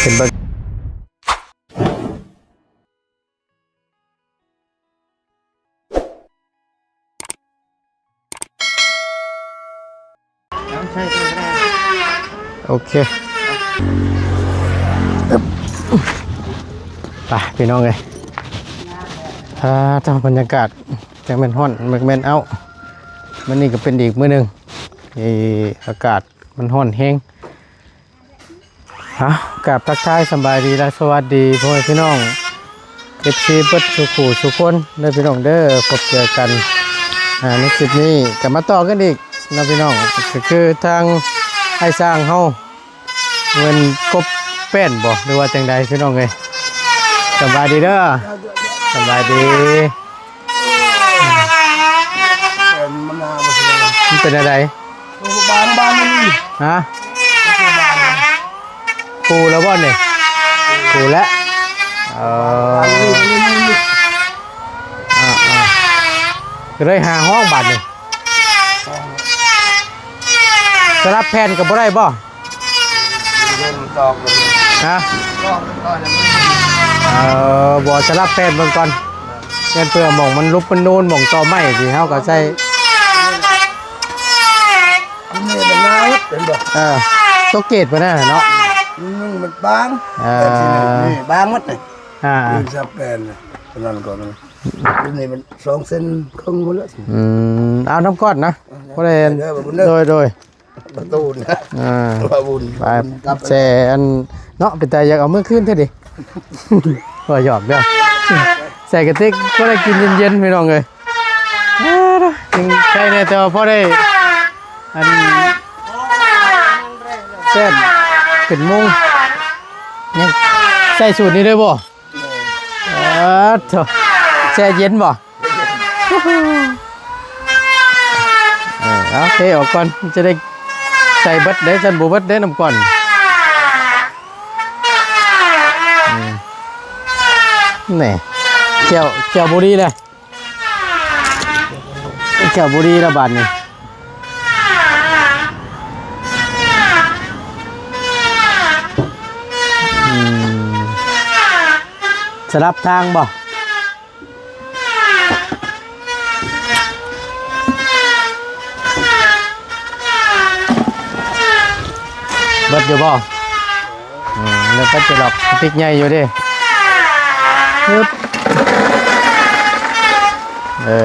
ປັນເບິ່ງ. ໂອເຄ ໄປພີ່ນ້ອງເອີຍ. ອາ ເຈົ້າ ບັນຍາກາດ ຈັກແມ່ນຮ້ອນ ແມ່ນເອົາ. ມື້ນີ້ກໍເປັນອີກມື້ໜຶ່ງທີ່ອາກາດມັນຮ້ອນແຮງ. ເອົາ ກາບທັກທາຍສະບາຍດີ ແລະ ສະຫວັດດີພໍ່ແມ່ພີ່ນ້ອງ ເອັຟຊີ ເບິດສູ່ຄູ່ສູ່ຄົນເດີພີ່ນ້ອງເດີ. ພົບເຈີກັນ ອາ ໃນຄລິບນີ້ກໍມາຕໍ່ກັນອີກເນາະພີ່ນ້ອງ, ກໍຄືທາງອ້າຍຊ່າງເຮົາ ແມ່ນກົບແປ້ນບໍ່ ຫຼືວ່າຈັ່ງໃດພີ່ນ້ອງເອີຍ? ສະບາຍດີເດີ ສະບາຍດີ. ມັນເປັນແນວໃດ? ບາງໆ ມັນ ຮະ? ປູແລ້ວບໍ່ນີ້? ປູແລ້ວ. ເອີ ອ່າໆ ກໍເລີຍຫາຫ້ອງບາດນີ້. ສະຫຼັບແຜ່ນກໍບໍ່ໄດ້ບໍ່? ຮະ? ເອີ ບໍ່ ສະຫຼັບແຜ່ນເບິ່ງກ່ອນ ແມ່ນເພື່ອໝ່ອງມັນຫຼຸບມັນນູນ ໝ່ອງຕໍໄມ້ທີ່ເຮົາກໍໃສ່ ນີ້ມັນໜາວເຫັນບໍ່? ເອີ ຕົກເກດໄປນັ້ນເນາະ ໜຶ່ງມັນບາງ ເອີ ແຕ່ທີ່ນີ້ບາງໝົດນີ້ ອ່າ ສະຫຼັບແຜ່ນ ຕົວນັ້ນກ່ອນ ຕົວນີ້ມັນສອງເຊັນເຄິ່ງພຸ້ນແຫຼະ. ອືມ ເອົານຳກ່ອນນະ ບໍ່ໄດ້ ໂດຍ ໂດຍ ປະຕູນະ ອ່າ ວ່າບຸນ ໄປ ແຊ່ອັນເນາະ ເປັນຕາຢາກເອົາມື້ຄືນແທ້ເດ. ວ່າຫຍອກເດີ ໃສ່ກະຕິກ ພໍໄດ້ກິນເຢັນໆ ພີ່ນ້ອງເອີຍ. ເອີ ຍັງໄຄແດ່ ແຕ່ວ່າພໍໄດ້ອັນແຊບເປັນໂມງ. ຍັງໃສ່ສູດນີ້ເລີຍບໍ່? ເອີ ໂທ້ ແຊ່ເຢັນບໍ່? ເອີ ເອົາ ເທອອກກ່ອນ ຈະໄດ້ໃສ່ເບິດເດ້ ຊັ້ນບໍ່ເບິດເດ້ ນ້ຳກ້ອນ. ອືມ ແນ່ ແຂ້ວ ແຂ້ວບໍ່ດີແລ້ວ ແຂ້ວບໍ່ດີແລ້ວບາດນີ້. ອືມ ສະຫຼັບທາງບໍ່? ເບິດຢູ່ບໍ່? ອືມ ແລ້ວກໍຈະລັອກ ກະຕິກໃຫຍ່ຢູ່ເດ້. ຮຶບ ເອີ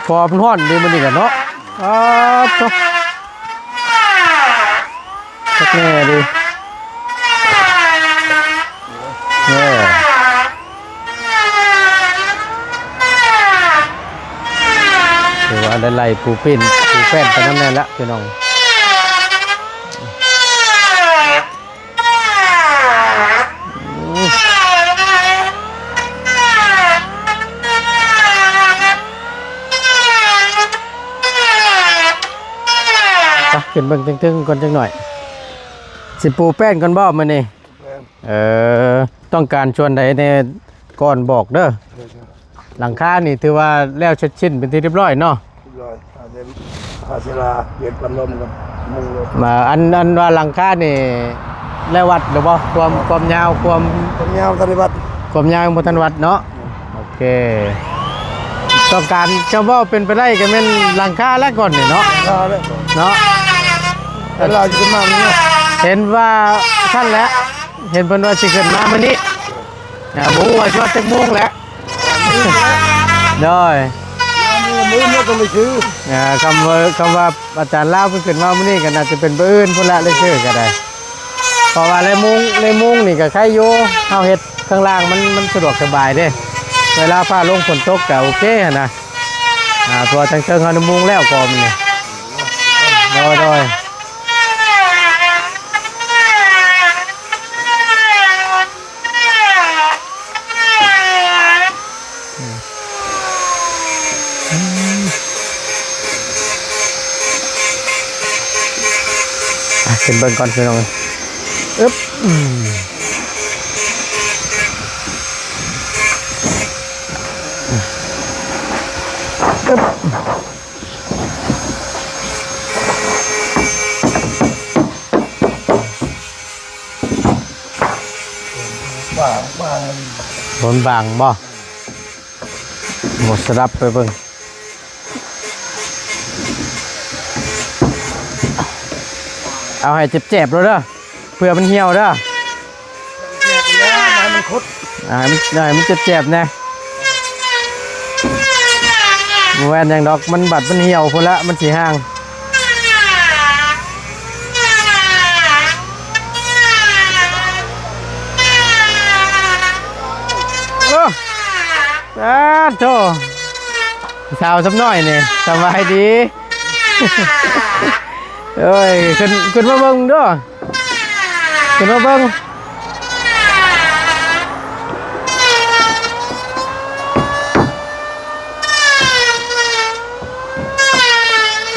ພໍມັນຮ້ອນເດ້ມື້ນີ້ກະເນາະ. ອາ ໂທ້ ຄັກແນ່ເດ້. ເອີ ຖືວ່າໄດ້ໄລ່ປູເປັນ ປູແປ້ນໄປນຳແນ່ລະພີ່ນ້ອງ. ໄປ ຂຶ້ນເບິ່ງເທິງໆ ກ່ອນຈັກໜ້ອຍ. ຊິປູແປ້ນກ່ອນບໍ່ມື້ນີ້? ແມ່ນ. ເອີ ຕ້ອງການສ່ວນໃດແດ່ ກ່ອນບອກເດີ. ໂດຍໆ. ຫຼັງຄານີ້ຖືວ່າແລ້ວເສັດສິ້ນເປັນທີ່ຮຽບຮ້ອຍເນາະ? ຮຽບຮ້ອຍ ອາດຈະ ພາສີລາ ເກັບກັນລົມກັນ ມຸງລົມ. ມາ ອັນ ອັນວ່າຫຼັງຄານີ້ແລ້ວວັດຫຼືບໍ່? ຄວາມ ຄວາມຍາວ ຄວາມ ຄວາມຍາວບໍ່ທັນໄດ້ວັດ ຄວາມຍາວຍັງບໍ່ທັນວັດເນາະ? ອືມ ໂອເຄ. ຕ້ອງການ ຈະເວົ້າເປັນໄປໄດ້ກໍແມ່ນຫຼັງຄາແລ້ວກ່ອນນີ້ເນາະ? ຫຼັງຄາແລ້ວກ່ອນເນາະ? ເວລາຊິຂຶ້ນມາມື້ນີ້ ເຫັນວ່າຊັ້ນແຫຼະ ເຫັນເພິ່ນວ່າຊິຂຶ້ນມາມື້ນີ້. ອ່າ ບໍ່ຮູ້ວ່າຊິຮອດຈັກໂມງແຫຼະ. ໂດຍ ມື້ອື່ນເຮົາຕ້ອງໄປຊື້. ອ່າ ຄຳວ່າ ຄຳວ່າອາຈານລາວເພິ່ນຂຶ້ນມາມື້ນີ້ກໍໜ້າຈະເປັນມື້ອື່ນພຸ້ນລະ ໄດ້ຊື້ກໍໄດ້. ເພາະວ່າໃນມຸງ ໃນມຸງນີ້ກໍໄຄຢູ່ ເຮົາເຮັດຂ້າງລ່າງມັນ ມັນສະດວກສະບາຍເດ້. ເວລາຟ້າລົງຝົນຕົກກໍໂອເຄຫັ້ນນະ. ອ່າ ເພາະວ່າທາງເທິງເຮົາໄດ້ມຸງແລ້ວກໍມື້ນີ້. ໂດຍ ໂດຍ. ອ່ະ ຂຶ້ນເບິ່ງກ່ອນພີ່ນ້ອງເອີຍ. ອຶບ ອືມ ອຶບ. ໂດນບັງບໍ່? ບໍ່ສະດັບໄປເບິ່ງ. ເອົາໃຫ້ແຈບໆໂລດເດີ ເພື່ອມັນຫ່ຽວເດີ. ໃຫ້ມັນ ໃຫ້ມັນແຈບໆແດ່. ບໍ່ແມ່ນຫຍັງດອກ ມັນບັດມັນຫ່ຽວພຸ້ນລະ ມັນຊິຫ່າງ. ໂອ້ ປາດໂທ້ ສາວສ່ຳນ້ອຍນີ້ ສະບາຍດີ. ໂອ້ຍ ຂຶ້ນ ຂຶ້ນມາເບິ່ງເດີ ຂຶ້ນມາເບິ່ງ.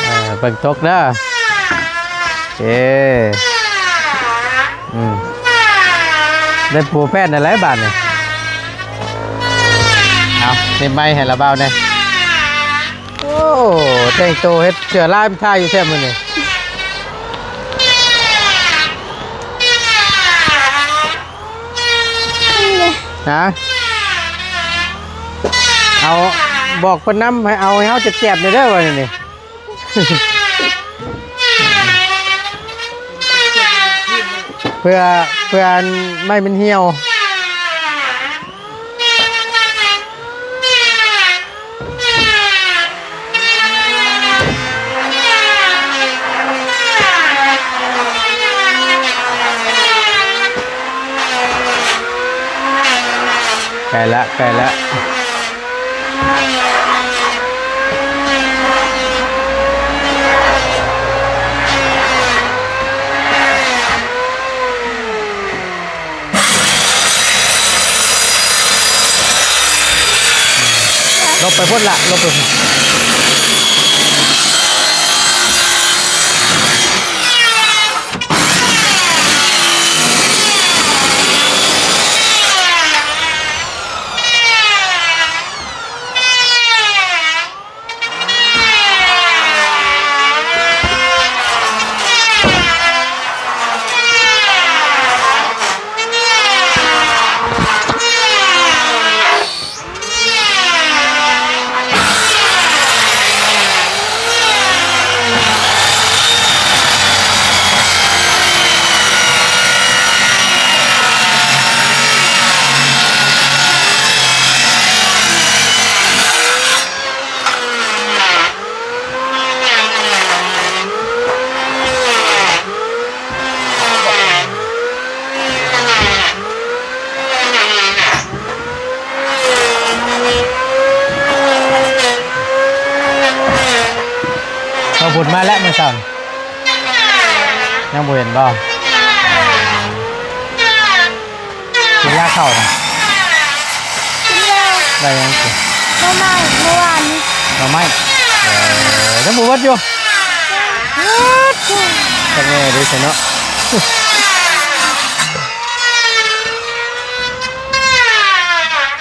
ເອີ ເບິ່ງຕົກເດີ. ເອີ ອືມ ໄດ້ປູແປ້ນນັ້ນແຫຼະບາດນີ້. ເອົາ ເຮັດໄມ້ໃຫ້ລະບ່າວແດ່. ໂອ້ ແຕ່ງໂຕເຮັດເສື້ອລາຍມັນທ່າຢູ່ແທ້ມື້ນີ້. ຮະ ເອົາ ບອກເພິ່ນນຳ ໃຫ້ເອົາໃຫ້ເຮົາແຈບໆແດ່ເດີ ວ່ານີ້ ເພື່ອ ເພື່ອອັນໄມ້ມັນຫ່ຽວ. ໃກ້ລະ ໃກ້ລະ. ຫຼົບໄປພຸ້ນລະ ຫຼົບໄປພຸ້ນ. ເອົາບຸນມາແລ້ວມື້ເຊົ້ານີ້ ຍັງບໍ່ເຫັນບໍ່? ກິນລາເຂົ້ານະ ກິນແລ້ວ ໄດ້ຫຍັງກິນ? ໜໍ່ໄມ້ ເມື່ອວານນີ້ ໜໍ່ໄມ້ ເອີ ຍັງບໍ່ເບິດຢູ່ ຍັງບໍ່ເບິດຢູ່ ຈັກແນ່ເດ້ຊັ້ນເນາະ.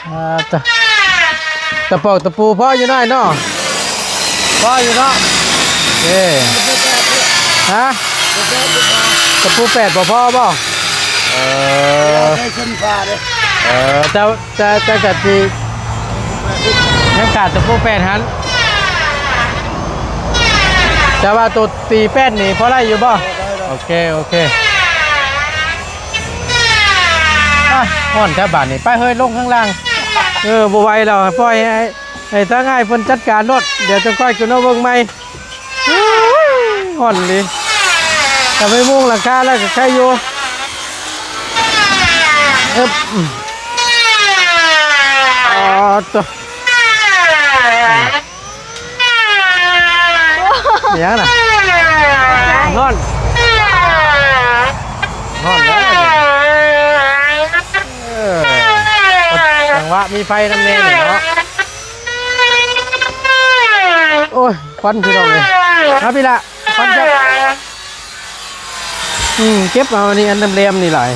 ອ່າ ຕະ ຕະປອກຕະປູພໍຢູ່ໜ້ອຍເນາະ ພໍຢູ່ເນາະ ເອີ ຮະ ຕະປູແປດບໍ່ພໍບໍ່? ເອີ ເອີ ແຕ່ ແຕ່ ແຕ່ກະຊິຍັງຂາດຕະປູແປດຫັ້ນ ແຕ່ວ່າໂຕຕີແປ້ນນີ້ພໍໄດ້ຢູ່ບໍ່? ໂອເຄ ໂອເຄ. ອ່ະ ຮ້ອນແທ້ບາດນີ້ ໄປເຮີ້ຍ ລົງຂ້າງລ່າງ ເອີ ບໍ່ໄຫວແລ້ວ ປ່ອຍໃຫ້ ໃຫ້ທາງອ້າຍເພິ່ນຈັດການໂລດ ດຽວຈັ່ງຄ່ອຍຂຶ້ນມາເບິ່ງໃໝ່. ໂອ້ຍ ຮ້ອນອີ່ຫຼີ ຖ້າໄປມຸງຫຼັງຄາແລ້ວກໍໄຄຢູ່. ເອີບ ອໍ ໂຕ ອີຫຍັງນະ? ຮ້ອນ ຮ້ອນແລ້ວ ເອີ ຈັງຫວະມີໄຟນຳແດ່ນີ້ເນາະ. ໂອ້ຍ ຄວັນພີ່ນ້ອງເອີຍ ມາພີ່ລະ ຄວັນຈັບ ອືມ ເກັບເອົາອັນນີ້ ອັນແຫຼມໆນີ້ຫຼາຍ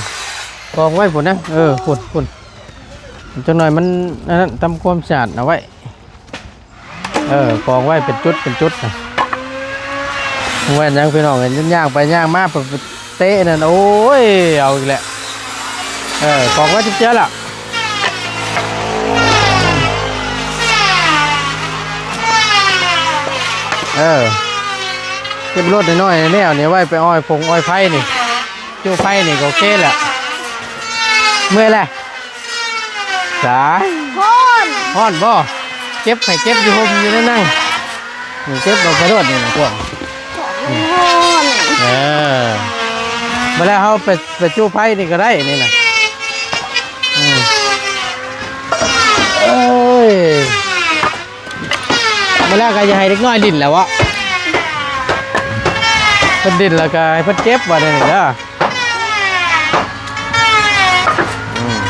ກອງໄວ້ພຸ້ນນະ ເອີ ພຸ້ນ ພຸ້ນ ຈັກໜ້ອຍມັນອັນນັ້ນ ທຳຄວາມສະອາດເອົາໄວ້. ເອີ ກອງໄວ້ເປັນຈຸດເປັນຈຸດນະ ບໍ່ແມ່ນຫຍັງພີ່ນ້ອງເອີຍ ຍ່າງໄປຍ່າງມາ ໄປເຕະນັ້ນ ໂອ້ຍ ເອົາອີກແລ້ວ ເອີ ກອງໄວ້ຈັກເທື່ອລະ ເອີ ເກັບລົດນ້ອຍໆແນວນີ້ໄວ້ໄປອ້ອຍຟົງອ້ອຍໄຟນີ້ ຈຸໄຟນີ້ກໍໂອເຄແລ້ວ. ເມື່ອຍແຫຼະ ສາຍ ຮ້ອນ ຮ້ອນບໍ່? ເກັບໃຫ້ເກັບຢູ່ຮົ່ມຢູ່ນັ້ນນະ ນີ້ເກັບເອົາໄປໂລດນີ້ນະພວກ ຮ້ອນ ເອີ ມາແລ້ວເຮົາໄປ ໄປຈຸໄຟນີ້ກໍໄດ້ນີ້ນະ ອືມ ໂອ້ຍ ມາແລ້ວກໍຢ່າໃຫ້ເດັກນ້ອຍຫຼິ້ນແລ້ວເວາະ ເພິ່ນຫຼິ້ນແລ້ວກໍໃຫ້ເພິ່ນເກັບວ່າແນວນີ້ເດີ. ອືມ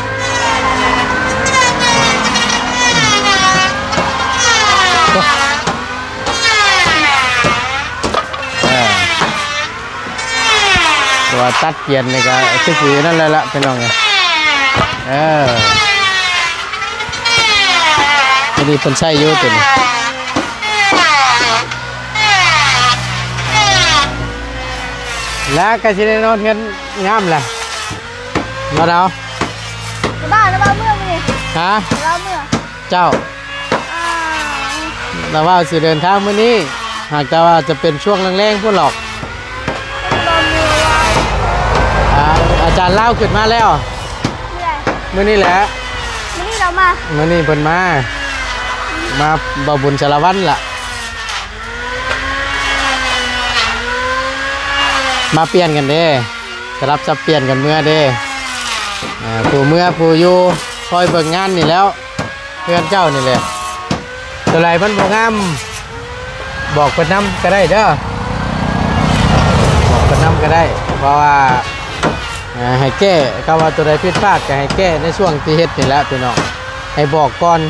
ເອີ ແຕ່ວ່າຕັດປ່ຽນນີ້ກໍຄືຊິນັ້ນແຫຼະລະ ພີ່ນ້ອງເອີຍ ເອີ ໂຕນີ້ເພິ່ນໃຊ້ຢູ່ໂຕນີ້ ແລ້ວກໍຊິໄດ້ນອນເຮືອນງາມແຫຼະ ບໍ່ດາວ? ລະບ່າວ ລະບ່າວເມືອມື້ນີ້ ຮະ? ລະບ່າວເມືອ ເຈົ້າ ອ່າ ລະບ່າວຊິເດີນທາງມື້ນີ້ ຫາກແຕ່ວ່າຈະເປັນຊ່ວງແລງໆພຸ້ນຫຼອກ ລະບ່າວເມືອ ອ່າ ອາຈານລາວຂຶ້ນມາແລ້ວ ມື້ໃດ? ມື້ນີ້ແຫຼະ ມື້ນີ້ລາວມາ ມື້ນີ້ເພິ່ນມາ ມາເວົ້າບຸນສາລະວັນລະ ມາປ່ຽນກັນເດ້ ສະຫຼັບສັບປ່ຽນກັນເມືອເດ້ ອ່າ ຜູ້ເມືອຜູ້ຢູ່ ຄອຍເບິ່ງງານນີ້ແລ້ວ ເຮືອນເຈົ້ານີ້ແຫຼະ ໂຕໃດມັນບໍ່ງາມ ບອກເພິ່ນນຳກໍໄດ້ເດີ ບອກເພິ່ນນຳກໍໄດ້ ເພາະວ່າ ອ່າ ໃຫ້ແກ້ ກໍວ່າໂຕໃດຜິດພາດກໍໃຫ້ແກ້ໃນຊ່ວງທີ່ເຮັດນີ້ແຫຼະພີ່ນ້ອງ ໃຫ້ບອກກ່ອນ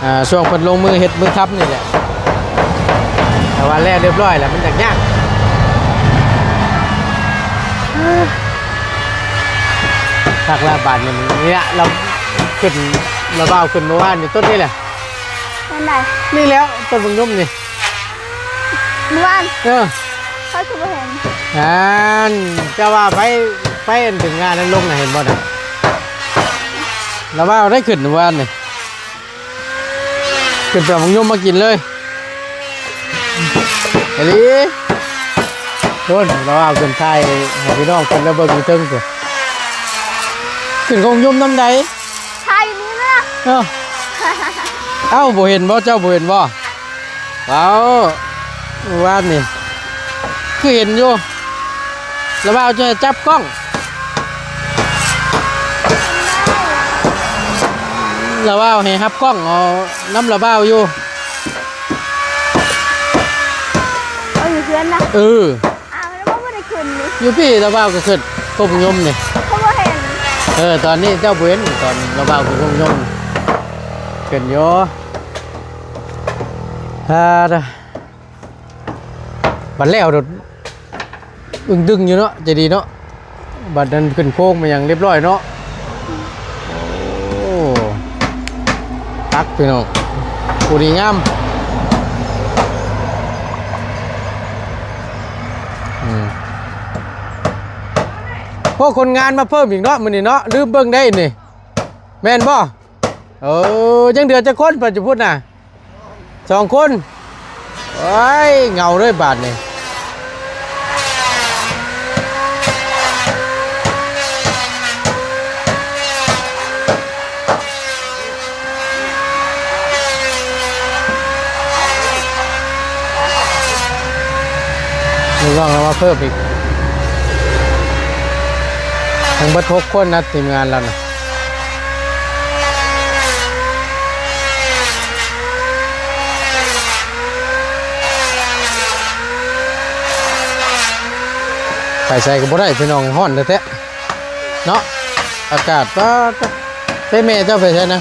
ອ່າ ຊ່ວງເພິ່ນລົງມືເຮັດມືທຳນີ້ແຫຼະ ແຕ່ວ່າແລ້ວຮຽບຮ້ອຍແລ້ວ ມັນຢາກຍາກ ຄັກລະບາດນີ້ ນີ້ລະ ລາວຂຶ້ນ ລາວບ່າວຂຶ້ນເມື່ອວານນີ້ ຕົ້ນນີ້ແຫຼະ ຕົ້ນໃດ? ນີ້ແຫຼ້ວ ຕົ້ນບັກຫຍຸມນີ້ ເມື່ອວານ ເອີ ຂ້ອຍຄືບໍ່ເຫັນ ຫັ້ນ ເຈົ້າວ່າໄຟ ໄຟອັນດຶງງານັ້ນລົງນະ ເຫັນບໍ່ນະ? ລາວວ່າໄດ້ຂຶ້ນວານນີ້ ຂຶ້ນໄປເອົາໝາກຍົມມາກິນເລີຍ ອີ່ຫຼີ ໂອ້ຍ ລາວວ່າຂຶ້ນຖ່າຍໃຫ້ພີ່ນ້ອງເພິ່ນລະເບິ່ງຢູ່ເທິງພຸ້ນ ຂຶ້ນເອົາໝາກຍົມນຳໃດ? ຖ່າຍນີ້ນະ ເອີ ເອົ້າ ບໍ່ເຫັນບໍ່? ເຈົ້າບໍ່ເຫັນບໍ່? ເອົ້າ ວານນີ້ຄືເຫັນຢູ່ ລະວ່າເອົາໃຈຈັບກ້ອງ ລະວ່າເອົາໃຫ້ຮັບກ້ອງ ເອົານຳລະບ່າວຢູ່ ເອົາຢູ່ເຮືອນນະ ເອີ. ອ້າວ ລະບ່າວບໍ່ໄດ້ຂຶ້ນນີ້ ຢູ່ພີ້ລະບ່າວກໍຂຶ້ນກົກໝາກຍົມນີ້ ເຂົາບໍ່ເຫັນ ເອີ ຕອນນີ້ເຈົ້າບໍ່ເຫັນ ຕອນລະບ່າວຂຶ້ນກົກໝາກຍົມ ຂຶ້ນຢູ່ ອ່າ ບັດແລ້ວໂດດ ອຶ້ງຕຶງຢູ່ເນາະ ໃຈດີເນາະ ບັດນັ້ນຂຶ້ນໂຄງມາຫຍັງຮຽບຮ້ອຍເນາະ ໂອ້ ຄັກພີ່ນ້ອງ ຜູ້ດີງາມ ອືມ ໂອ້ ຄົນງານມາເພີ່ມອີກເນາະ ມື້ນີ້ເນາະ ລືມເບິ່ງໄດ້ນີ້ ແມ່ນບໍ່? ເອີ ຍັງເຫຼືອຈັກຄົນ ປັດຈຸພຸດນະ? ສອງຄົນ ໂອ້ຍ ເຫງົາເລີຍບາດນີ້ ລູກນ້ອງເຮົາມາເພີ່ມອີກ ທັງເບິດຫົກຄົນນະ ທີມງານລາວນະ. ໄປໃສກໍບໍ່ໄດ້ພີ່ນ້ອງ ຮ້ອນແທ້ໆເນາະ ອາກາດ ປາດ ເອີ ແມ່ເຈົ້າໄປໃສນະ?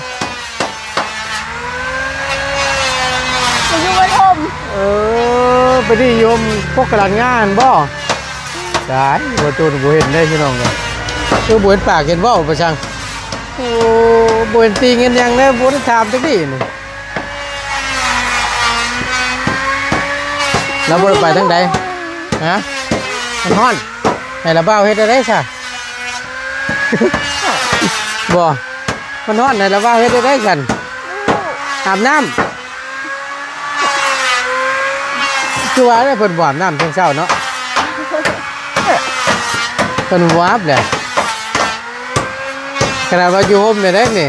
ໄປຢູ່ໂຮມ ເອີ ໄປດີຢູ່ໂຮມ ພວກກະລັນງານບໍ່? ຕາຍ ບໍ່ຕູນບໍ່ເຫັນໄດ້ພີ່ນ້ອງເອີຍ ຄືບໍ່ເຫັນປາກເຫັນເວົ້າໄປຊັງ ໂອ້ ບໍ່ເຫັນຕີງເຫັນຫຍັງເລີຍ ບໍ່ໄດ້ຖາມຈັກດີ້ນີ້ ລາວບໍ່ໄດ້ໄປທາງໃດ? ຮະ? ມັນຮ້ອນ ໃຫ້ລາວບ່າວເຮັດແນວໃດຊະ? ບໍ່ ມັນຮ້ອນ ໃຫ້ລາວບ່າວເຮັດແນວໃດຊັ້ນ? ອາບນ້ຳ. ຄືວ່າແຫຼະ ເພິ່ນບໍ່ອາບນ້ຳແຕ່ເຊົ້າເນາະ ເພິ່ນບໍ່ອາບແຫຼະ ຂະໜາດວ່າຢູ່ຮົ່ມນີ້ເດ້ນີ້.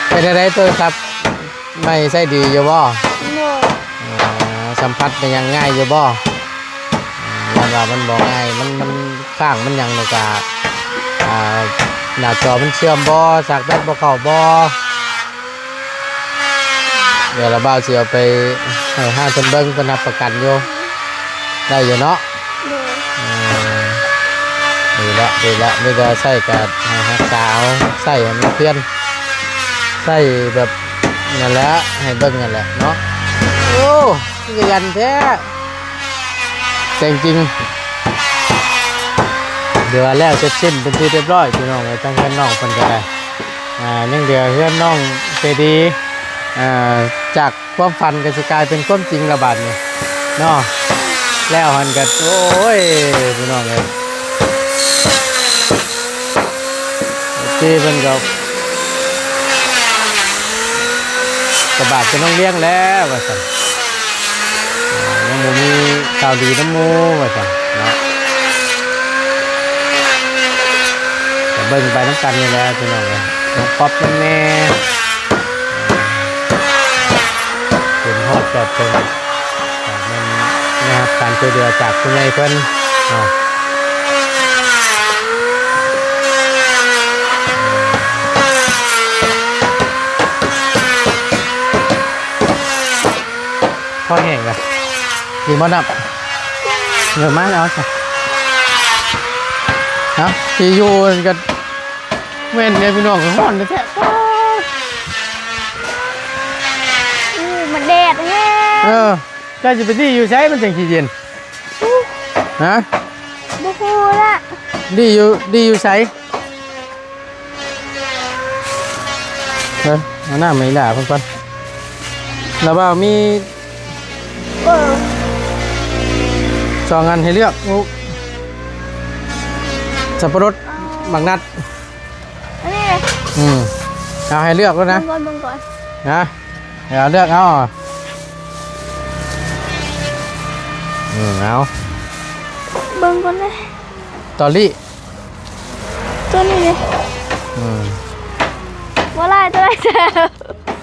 ເປັນຈັ່ງໃດ ໂທລະສັບໃໝ່ໃຊ້ດີຢູ່ບໍ່? ໂດຍ. ອໍ ສຳຜັດໄປຫຍັງງ່າຍຢູ່ບໍ່? ອືມ ຢ້ານວ່າມັນບໍ່ງ່າຍ ມັນ ມັນຄ້າງ ມັນຫຍັງນີ້ກະ ອ່າ ໜ້າຈໍມັນເຊື່ອມບໍ່? ສາກແບັດບໍ່ເຂົ້າບໍ່? ດຽວລະບ່າວຊິເອົາໄປໃຫ້ຮ້ານເພິ່ນເບິ່ງ ເພິ່ນຮັບປະກັນຢູ່ ໄດ້ຢູ່ເນາະ? ໂດຍ. ເອີ ດີລະ ດີລະ ມີແຕ່ໃຊ້ກະໃຫ້ຮັກສາເອົາ ໃຊ້ໃຫ້ມັນພຽນ ໃຊ້ແບບນັ້ນແຫຼະ ໃຫ້ເບິ່ງນັ້ນແຫຼະເນາະ. ໂອ້ ຄືຂະຫຍັນແທ້ ແຕ່ງຈິງ. ຖືວ່າແລ້ວເສັດສິ້ນເປັນທີ່ຮຽບຮ້ອຍ ພີ່ນ້ອງເອີຍ ທາງເຮືອນນ້ອງເພິ່ນກະໄດ້ ອ່າ ຍັງເຫຼືອເຮືອນນ້ອງເຈດີ ອ່າ ຈາກຄວາມຝັນກະຊິກາຍເປັນຄວາມຈິງລະບາດນີ້ເນາະ. ແລ້ວຫັ້ນກະ ໂອ້ຍ ພີ່ນ້ອງເອີຍ ເຈເພິ່ນກະ ກະບາດເປັນໂຮງລຽນແລ້ວວ່າຊັ້ນ. ອ່າ ຍັງບໍ່ມີຂ່າວດີນຳໝູ່ວ່າຊັ້ນເນາະ. ກະເບິ່ງໄປນຳກັນນີ້ແຫຼະ ພີ່ນ້ອງເອີຍ ນ້ອງປັອບນຳແດ່ ເຫັນຮອດຈອດເຖິງ ກະແມ່ນໄດ້ຮັບການຊ່ວຍເຫຼືອຈາກຜູ້ໃຫຍ່ເພິ່ນເນາະ. ພໍແຫ້ງລະ ກິນບໍ່ນ້ຳ? ເອີ ມາເອົາຊະ ເອົາ ຊິຢູ່ກະແມ່ນເດ້ພີ່ນ້ອງ ຮ້ອນແທ້ໆ. ໂອ້ ມັນແດດແຮງ. ເອີ ເຈົ້າຊິໄປດີຢູ່ໃສມັນຈັ່ງຊິເຢັນ? ຮະ? ບໍ່ຮູ້ລະ ດີຢູ່ ດີຢູ່ໃສ? ເອີ ເອົານ້ຳໃຫ້ອີ່ຫຼ້າເພິ່ນກ່ອນ. ລະບ່າວມີ ເອີ ສອງອັນໃຫ້ເລືອກລູກ ສັບປະລົດ ເອົາ ບັກນັດ ອັນນີ້ ອືມ ເອົາໃຫ້ເລືອກໂລດນະ ເບິ່ງກ່ອນ ເບິ່ງກ່ອນ ນະ ເອົາເລືອກເອົາ ອືມ ເອົາ ເບິ່ງກ່ອນເດ້ ຕອນນີ້ ຕົວນີ້ເດ້ ອືມ ບໍ່ຫຼາຍຕົວໃດແຊບ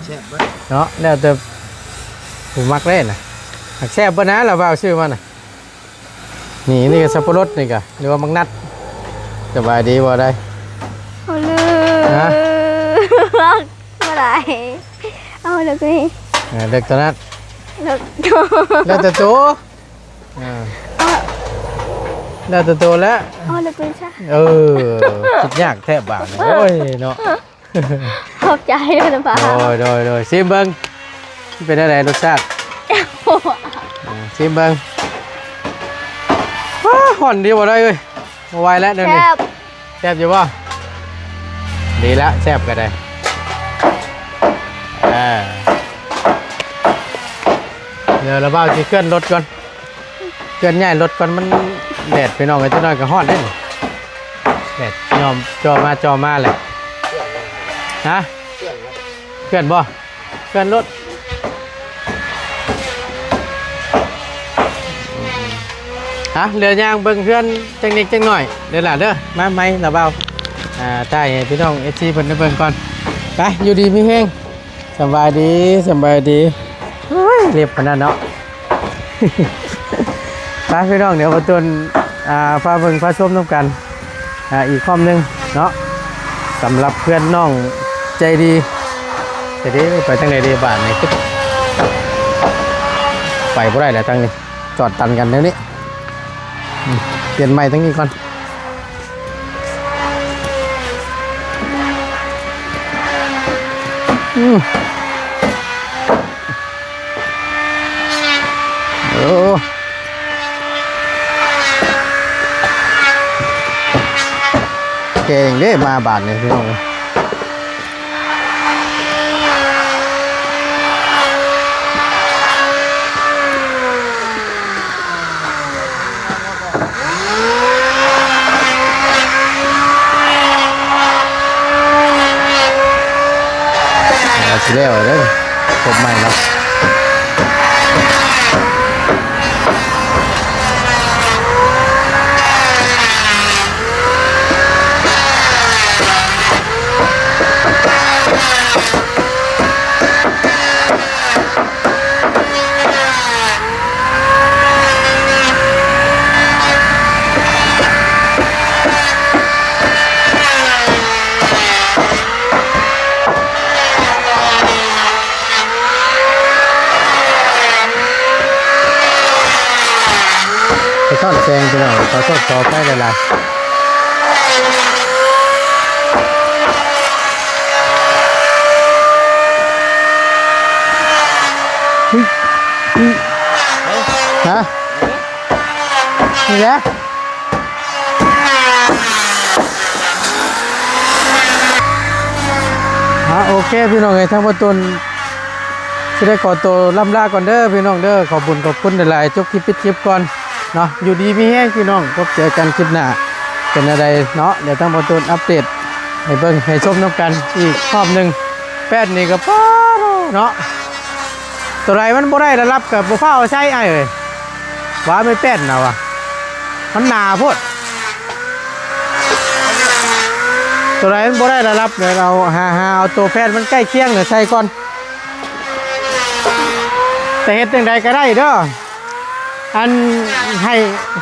ແຊບເບິດເນາະ ແລ້ວແຕ່ຜູ້ມັກເດ້ນະ ມັກແຊບເບິດນະ ລະບ່າວຊື້ມານະ. ນີ້ ນີ້ກະສັບປະລົດນີ້ກະ ຫຼືວ່າບັກນັດ ສະບາຍດີບໍ່ໄດ້ ເອົາເລີຍ ຮະ? ບໍ່ໄດ້ ເອົາເລືອກຕົວນີ້ ເອີ ເລືອກຕົວນັ້ນ ເລືອກ ແລ້ວແຕ່ໂຕ ອ່າ ເອົາ ແລ້ວແຕ່ໂຕແຫຼະ ເອົາເລືອກຕົວນີ້ຊະ ເອີ ຄິດຍາກແທ້ບາດນີ້ ໂອ້ຍເນາະ. ຂອບໃຈເດີນະບ່າວ ໂດຍ ໂດຍ ໂດຍ ຊີມເບິ່ງ ເປັນແນວໃດລົດຊາດ ອ່າ ຊີມເບິ່ງ ວ້າ ຮ້ອນດີບໍ່ໄດ້ເອີຍ ບໍ່ໄຫວແລ້ວດຽວນີ້ ແຊບ ແຊບຢູ່ບໍ່? ດີລະ ແຊບກະໄດ້ ອ່າ ດຽວລະບ່າວຊິເຄື່ອນລົດກ່ອນ ເຄື່ອນຍ້າຍລົດກ່ອນ ມັນແດດພີ່ນ້ອງເອີຍ ຈັກໜ້ອຍກະຮ້ອນເດ້ນີ້ ແດດຍ້ອມ ຈ່ອມາ ຈ່ອມາແຫຼະ ຮະ ເຄື່ອນບໍ່? ເຄື່ອນລົດ ຮະ ເຫຼືອຍ່າງເບິ່ງເຮືອນຈັກນິດຈັກໜ້ອຍເດີຫຼ້າເດີ ມາໃໝ່ລະບ່າວ ອ່າ ຖ່າຍໃຫ້ພີ່ນ້ອງເອັຟຊີເພິ່ນໄດ້ເບິ່ງກ່ອນ ໄປ ຢູ່ດີມີແຮງ. ສະບາຍດີ ສະບາຍດີ ໂອ້ຍ ເລັບຂະໜາດເນາະ ໄປພີ່ນ້ອງ ດຽວບ່າວຕຸນ ອ່າ ພາເບິ່ງພາຊົມນຳກັນ ອ່າ ອີກຄອມໜຶ່ງເນາະ ສຳລັບເພື່ອນນ້ອງໃຈດີ ໃຈດີ ໄປທາງໃດດີບາດນີ້ ໄປບໍ່ໄດ້ແລ້ວທາງນີ້ ຈອດຕັນກັນແນວນີ້ ອືມ ປ່ຽນໃໝ່ທາງນີ້ກ່ອນ. ອືມ ໂອ້ ແກ່ງເດ້ ມາບາດນີ້ພີ່ນ້ອງ. ອ່າ ຊິແລ້ວແລ້ວເດີ ພົບໃໝ່ເນາະ. ຂໍໂທດຂໍອະໄພຫຼາຍໆ. ຮະ? ນີ້ແຫຼະ. ອ່າ ໂອເຄ ພີ່ນ້ອງເອີຍ ທາງບ່າວຕຸນຊິໄດ້ຂໍໂຕລ່ຳລາກ່ອນເດີພີ່ນ້ອງເດີ. ຂອບບຸນຂອບຄຸນຫຼາຍໆ ຈົບຄລິບປິດຄລິບກ່ອນເນາະ. ຢູ່ດີມີແຮງພີ່ນ້ອງ ພົບເຈີກັນຄລິບໜ້າ ເປັນແນວໃດເນາະ ດຽວທາງບ່າວຕຸນອັບເດດໃຫ້ເບິ່ງໃຫ້ຊົມນຳກັນອີກຮອບໜຶ່ງ. ແປ້ນນີ້ກໍ ປາໂທ ເນາະ. ໂຕໃດມັນບໍ່ໄດ້ລະດັບກໍບໍ່ຟ້າວເອົາໃສ່ອ້າຍເອີຍ. ວ່າແມ່ນແປ້ນນະວ່າ ມັນໜາໂພດ. ໂຕໃດມັນບໍ່ໄດ້ລະດັບ ດຽວເອົາ ຫາ ຫາເອົາໂຕແປ້ນມັນໃກ້ຄຽງໃສ່ກ່ອນ. ແຕ່ເຮັດຈັ່ງໃດກໍໄດ້ເດີ ອັນ ໃຫ້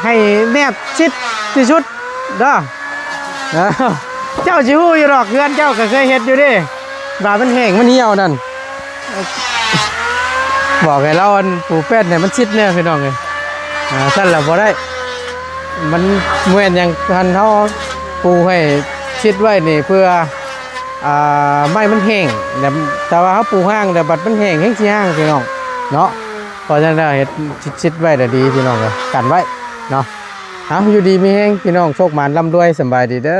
ໃຫ້ແນບຊິດທີ່ສຸດເດີ. ເຈົ້າຊິຮູ້ຢູ່ດອກ ເຮືອນເຈົ້າກໍເຄີຍເຮັດຢູ່ເດ້ ວ່າມັນແຫ້ງມັນຫ່ຽວນັ້ນ. ບອກໃຫ້ລາວ ອັນ ປູແປ້ນໃຫ້ມັນຊິດແດ່ພີ່ນ້ອງເອີຍ. ອ່າ ຊັ້ນລະບໍ່ໄດ້ ມັນແມ່ນຫຍັງ ຄັນເຮົາປູໃຫ້ຊິດໄວ້ນີ້ເພື່ອ ອ່າ ໄມ້ມັນແຫ້ງ ແຕ່ວ່າເຮົາປູຮ່າງແລ້ວບັດມັນແຫ້ງແຮ່ງຊິຮ່າງພີ່ນ້ອງເນາະ. ເພາະສະນັ້ນແລ້ວເຮັດຊິດໆໄວ້ລະດີພີ່ນ້ອງເອີຍ ກັນໄວ້ເນາະ. ເອົາ ຢູ່ດີມີແຮງພີ່ນ້ອງ ໂຊກໝານລ່ຳລວຍ ສຳບາຍດີເດີ.